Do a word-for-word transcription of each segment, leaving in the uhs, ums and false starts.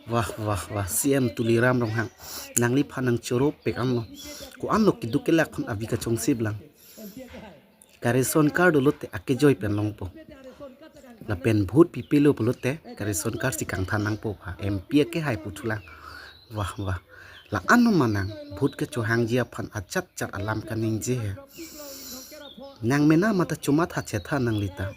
Wah, wah, wah, C M Tuliram Ronghang. Nangliphan nang choro pek anlo. Ko-anlo keduk kelak akhon avi kachongsip lang. Ka ration card dolote akejoi pen longpo. Lapen vote pipilo pulote ka ration card si kangthan nangpo ha. M P akehai puthulang. Wah, wah. La-anlo manang vote kechohangji aphan achat chat alam kaningje he. Nang mena mata chomatha chetha nanglita.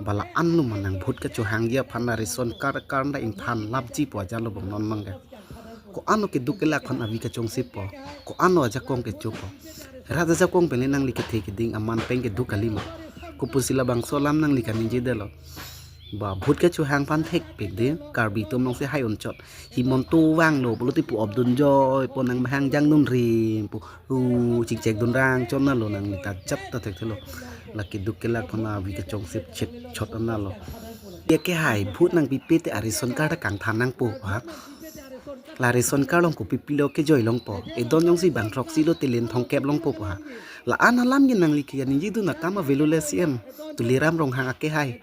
Ba la-anlo manang vote kechohangji aphan la ration card card ta ingthan lapji pu ajalo bong non mangga. Ko-anlo keduk kelak akhon avi kachongsipo. Ko-anlo ajakong kechopo. Rat ajakong pen le nangli kethe keding aman pen keduk kalima. Kopusi labangso alam nangli kaningjedetlo. Ba vote kechohang aphan thekpik de Karbi atum nongsi hai unchot. Himanta vanglo pulote pu opdun joipo, nang mahang jangdun rim pu. U chingchek dun rang chot nalo nanglita chat ta thekthelo. La keduk kelak akhon avi kachongsip chek chot nalo. Ya ke hai vote nangpipe te a ration card kangthan nangpo ha. La ration card along kopipilo kejoi longpo. Edon jongsi bang throksi lote len thomkep longpo ha. La-an alam ke nangli ke ningjedun akam avelole C M Tuliram Ronghang akehai.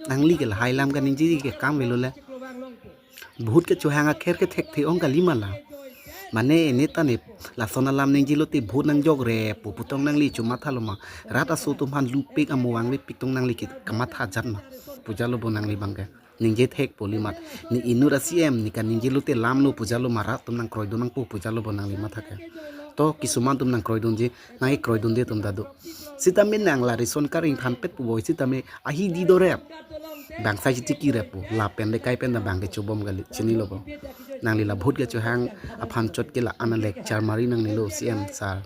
Nangli ke lahai alam kaningje ke akam avelole. Vote kechohang akher ke thekthe ong kalima la. Mane ene tane lason alam ningjelote vote nangjokre pu putong nangli chomathalo ma. Rat aso atum aphan lupik amo vangvepik tong nangli ke kamatha jat ma. Pu ajalo bong nangli bangke. Ningje thekpo limat. Ne inut a C M ne kaningjelote lamlo pu ajalo ma, rat atum nangkroidun nangpo pu ajalo bong nangli matha ke. To kisuman atum nangkroidunji, nangkekroidunde atum ta do. Sitame nang la ration card ingthanpet pu boi sitame ahidi dorep. Bang sai chitiki rep pu. Lapen le kai pen ta bang kechobom kali chinilo bong. Nangli la vote kechohang aphan chot ke la-an lecture mari nangnelo C M sir.